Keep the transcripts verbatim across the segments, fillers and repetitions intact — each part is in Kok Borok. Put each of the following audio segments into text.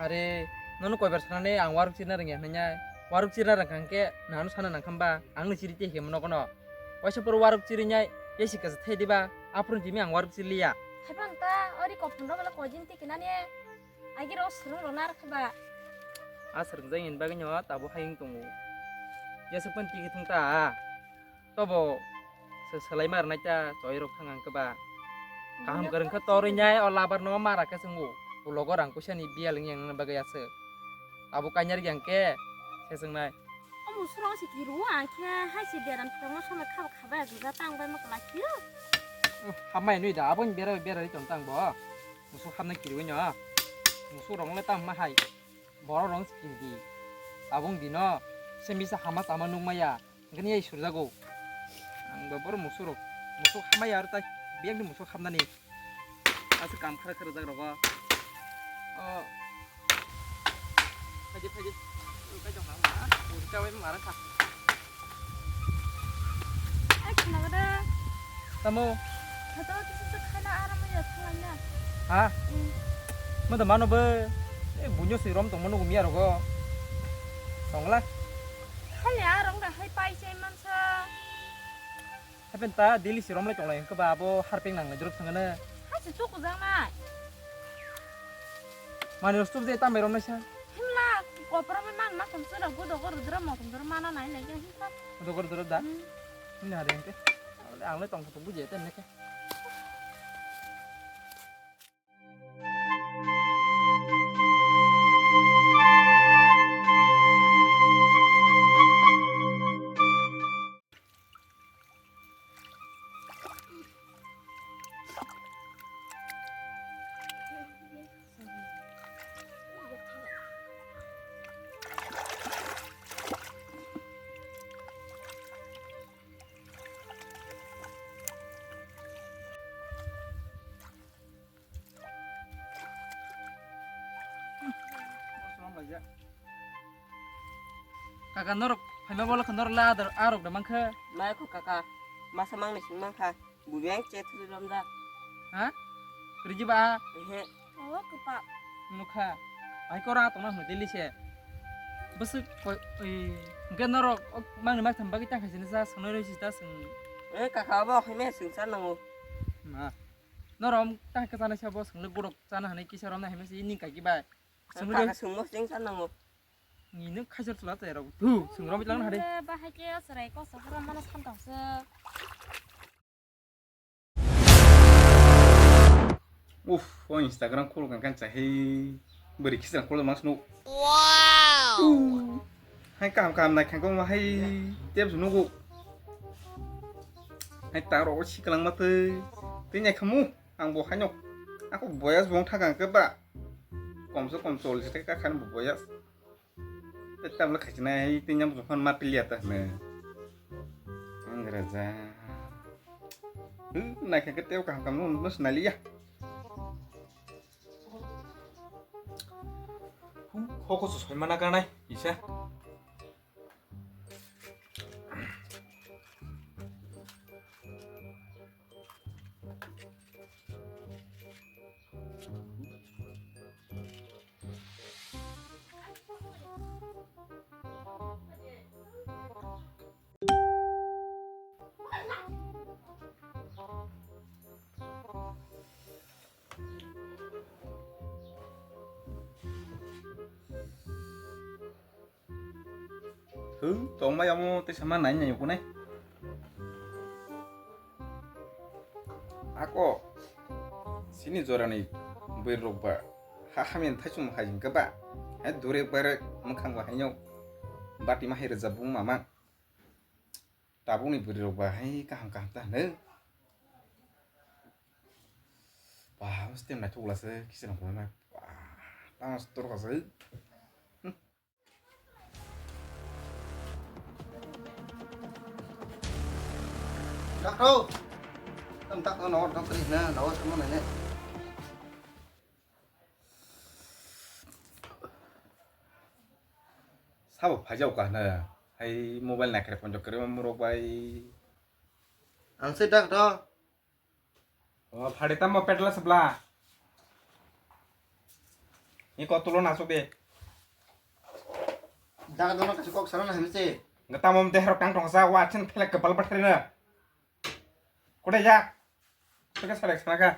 Are, nono koibar sanani ang waruk chirna rwngya hwnwi nai. Waruk chirna rwngkha hwnkhe nano sana nangkha ba, ang no chiri tei hwnkhe nogo no. Waisa poro waruk chiri nai, tei si kasa thai diba, aphuru jimi ang waruk chirliya. Haiphano ta, ori kophon rok le koi din tiki nani. Agiro swrwng rwna rwkha ba. A swrwng jai ni bagwi no tabo hayung tongo. Yasuk pan tiki thung ta. Tobo se selai mar nai ta choi rok thang ang keba. Kaham kwrwng khe torwi nai o labar no mara khe chwngo. Ulogo rang kusa ni biyal wng yang bagwi aswk. Abo kainyar yang khe se chwngnai. O musurok se kiru ang khe hai se beram tongma samai khabo khaba ya juda tang bai ma kwlai phiyo. Hamai nui da abo ni bera bera ri tong tang bo. Musuk hamna kiriwi no. Musuk rong le tam ma hai. Borok rong kiri di. Tabung di no. Se misa hama chama nuk maya. Gani ai surjago. Ang ba bor musuk rok. Musuk hamai ar tai. Biang di musuk hamna ni. Asu kam khara khara jag rogo. O. Phaidi phaidi. Ui kai jong hang ma. Ui kai wai ma rang kha. Ai khna ga da. Tamo. Khato kisa se khana aram ya thangna. Ha? Hmm. Mo da mano be. E bunyo si rom tong mano gumia rogo. Tongla. Khali arong da hai pai sai mansa. Hapen ta daily si rom lai tong lai hwnkhe ba abo harpeng nang lai drop thangana. Ha se chuk jang nai. Mani rostuk je tamai rom naisa. Himla, kopra mai man ma kum sura gudo gor dra mo kum dra mana nai nai yang himla. Gudo gor dra da? Hmm. Himla hari hingke. Ang le tong khutuk bujia ten neke. Kaka norok phaima bolo khe norok le adar arok da mankha. Mai kho kaka, masa mangni sing mankha, bubi ang che thri romda. Ha? Riji ba? Ehe. O kapa. Nukha. Ai kora tongna hwnwi deli se. Bwswk koi, oi, hwnkhe norok ok mangni maktham bagwi ta khaisani sa swngnai rwi si ta swng. Eh, kaka, obo haino swngsa nango. Ma. Norok ta khe chanai sa bo swngli borok chana hwnwi kisa romna hwnwi si ning kaki bai. Swngli kaka swngmo swngsa nango. Ni nung khaisar chwla tei rok. Thu, swng romwi lang hari. Bahai khe chwrai koso rom mano santong se. Uff, o Instagram khulukha khe chahai bwrwi khichwrang khuluk mang snu. Wow! Hai kaham kaham nai khangkong ma hai tep snu nugo. Hai ta ro si kalang ma tei tei nai khamu ang bo haino. Ako boyas bong thakang khe ba. Kom se kom chollish thai ka khan bo boyas. Tei tabla khaichinai hai tei nyamuk jokhan ma piliya ta hwnwi. Ang raja. Hwng, naikha khe tei kaham kaham no, no sinaliya. Hwng, hoko se soimana kanai, isa. Hwng, tongmai omo tei sama nai nai kunai. Ako, sini jorani bwrwi rok ba, ha hamya thaichung hai jing khe ba, hai dure bare mwkhang ba haino bati ma hai rwjak bung mama. Tabukni bwrwi rok ba hai kaham kaham ta hwno. Ba, stem naithok la se, kisa nang kunai. Ba, tamo stor ka se. Dak tho. Tam tak no dok ri na, lawas mo na ne. Sabo phajao ka na. Hai mobile naikre ponjok kre mo rok bai. Ang se dak tho. O, phade tamo petla sabla. Ni ko tulo nasuk de. Daga dono kasi kok sana na hemse. Ngetamo de herok tang tong sa wa chen phelek kebal bathari na. Kode ya. Kode salek sana ka.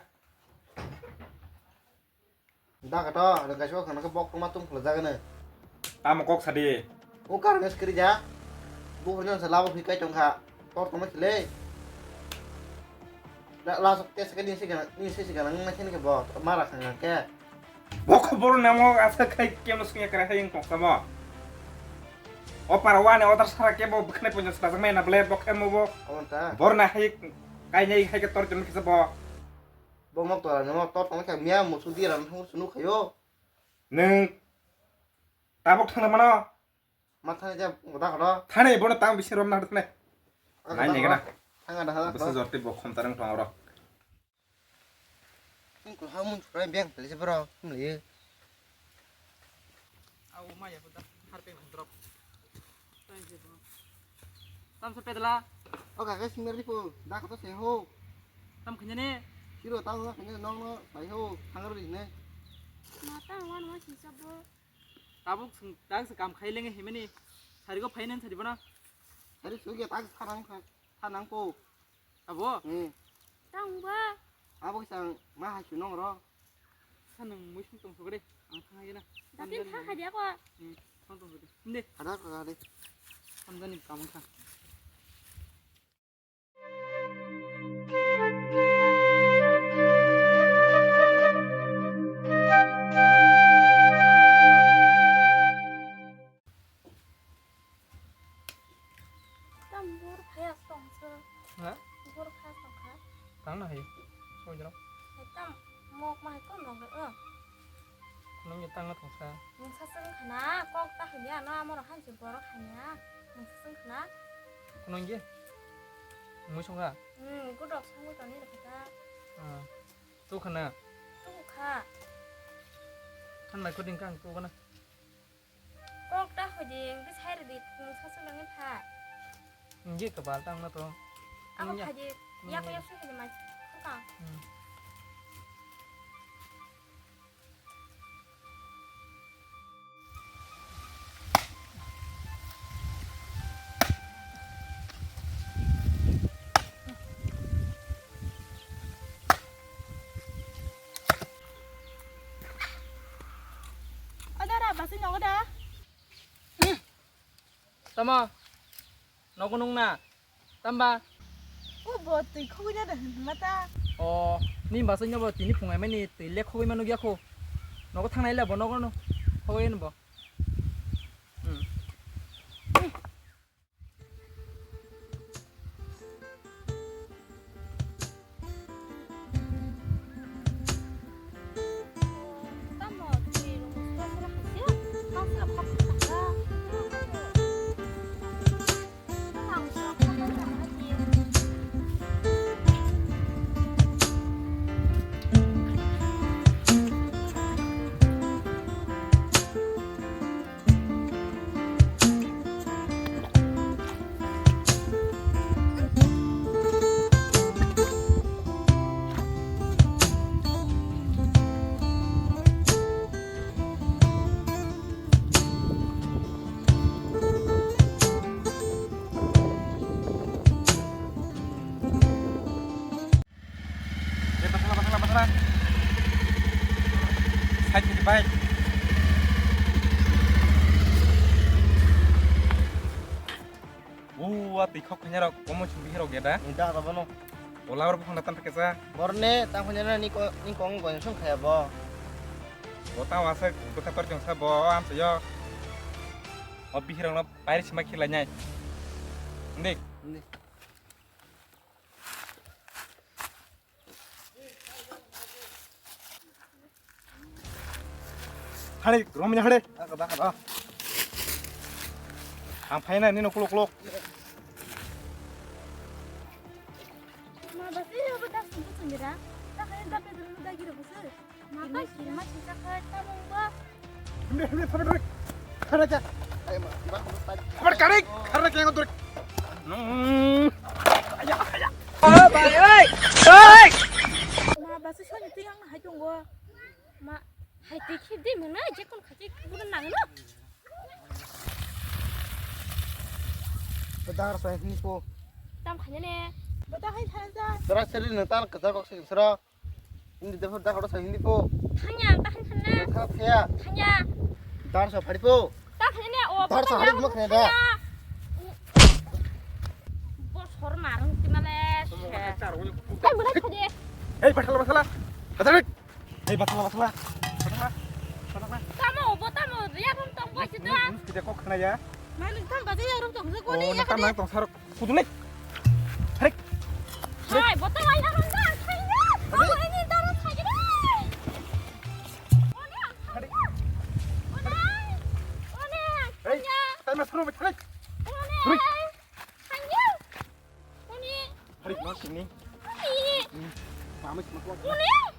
Daga to, ada kasi kok sana ke bok tong matung pula jaga ne. Tamo kok sadi. O karne skri ja. Bu hanya sa labo hikai tong kha. Tor tong ma khile. La, la sok tes ke ni se gana, ni se se gana, nang na khen ke bo, mara khang ke. Bo khobor namo asa khai kemo sungya kara hai tong samo. O para wani otar sara ke bo bkhne ponyo sara jang mai na ble bo khemo bo. Onta. Bor na hai kai nei hai ke tor jon kisa bo. Bo mok to namo tor tong kha miya musu di ran thung sunu khayo. Neng tabok thang mano. Ma thani ja goda goda. Thani bono tang bisi rom na thani. Nai nai gana. Thanga da ha. Bisi jorti bo khom tarang tong oro. Ning ko ha mun churai beng tali se bro. Mli. Au ma ya da har pe drop. Tam se pedla. O ka ka singmeri po. Da ko to se ho. Tam khanya ne. Siro tang na khanya nong no sai ho. Hangar ri ne. Ma tang wan wan si sabo. Tabuk swng, tak swng kam khai lenge himani. Sarigo phainani sari bono. Sari sugya tak sanang kha, sanang po. Abo? Hmm. Tang ba. Abo kisang ma hai sunong ro. Sanang mui sung tong sugre. Ang thang hai na. Datin thang hai dia ko. Hmm. Tong tong sugre. Inde. Ada ko ada. Samjani kam kha. Tam bor phaya tongsa. Ha? Bor phaya tongkha. Tang na hai. Soi jero. Tam mok ma hai kon rong. Khunungni tangna thongsa. Mungsa swng khna, kok ta hanya no, amoro hansi borok hanya. Mungsa swng khna. Khununggi? Mui songkha? Hmm, gudok songwi tongni rwkha ta. Ah. Tu khna? Tu kha. Khan mai kuding kang tu khna. Kok ta hodi, engke sai rwdi, mungsa swng nangni pha. Ngi kabal tang na to. Ako phaji, yak yak sung phaji mai. Kang. Hmm. Adara, basi nogo da? Tamo? Nogo nung na? Tamba? O bo twi khogwi na da hwn hwnma ta. O, ni bwsai no bo tini phungai mani twi le khogwi ma nugya kho. Nogo thangnai le bo nogo no khogwi no bo. Hmm. Eh, basala, basala, basala. Side khe bai. O, a twi khok khanya rok, komo chumbi rok ya da. Ni da da bono. Ola rok phone tan kesa. Borne ta khanya na ni ko, ni kong ko sung khaya bo. Bo ta wasa ko ta tor jong sa bo am sa yo. O bihirok no pair sima khilai nai. Ndik. Ni. Hari, romnya hari. Ang kaba kaba. Ang phaina nino kuluk kuluk. Ma basi ya betas untuk sendiri. Tak kaya tapi dulu dah gitu besar. Mata kiri mah cinta kata monggo. Himre himre phabar rek. Khara ja. Phabar karik. Khara kaya ngotor. Hmm. Aya aya. Oh bai oi. Oi. Ma basi soni tu yang hai tunggu. Ma. Hai twi khe di mung na, je kon khachi buda nang no. Dar sa hini po. Tam khanya ne. Bata hai tha ja. Sara sari nang tal kacha kok sing sara. Hindi dapat dah kau sa hindi po. Thanya, tahan thanya. Thap ya. Thanya. Dar sa phari po. Tahan ne o. Dar sa hari mo khne da. Bo sor marung timale. Kai mulai khaje. Hei, bathala, bathala. Bathala. Hei, bathala, bathala. Bathala. Bathala. Tamo, bo tamo, ya rum tong bo sida. Kita kok khna ya. Malik tam baje ya rum tong ko ni ya. Tam nang tong sarok. Kudu le. Hei. Hai, bo tamo ya rum tong. Hai. Ini tamo hai. Hei. Hei. Hei, mas rum, hei. Hei. Hei. Hei, mas ini. Hei. Mami, mas. Hei.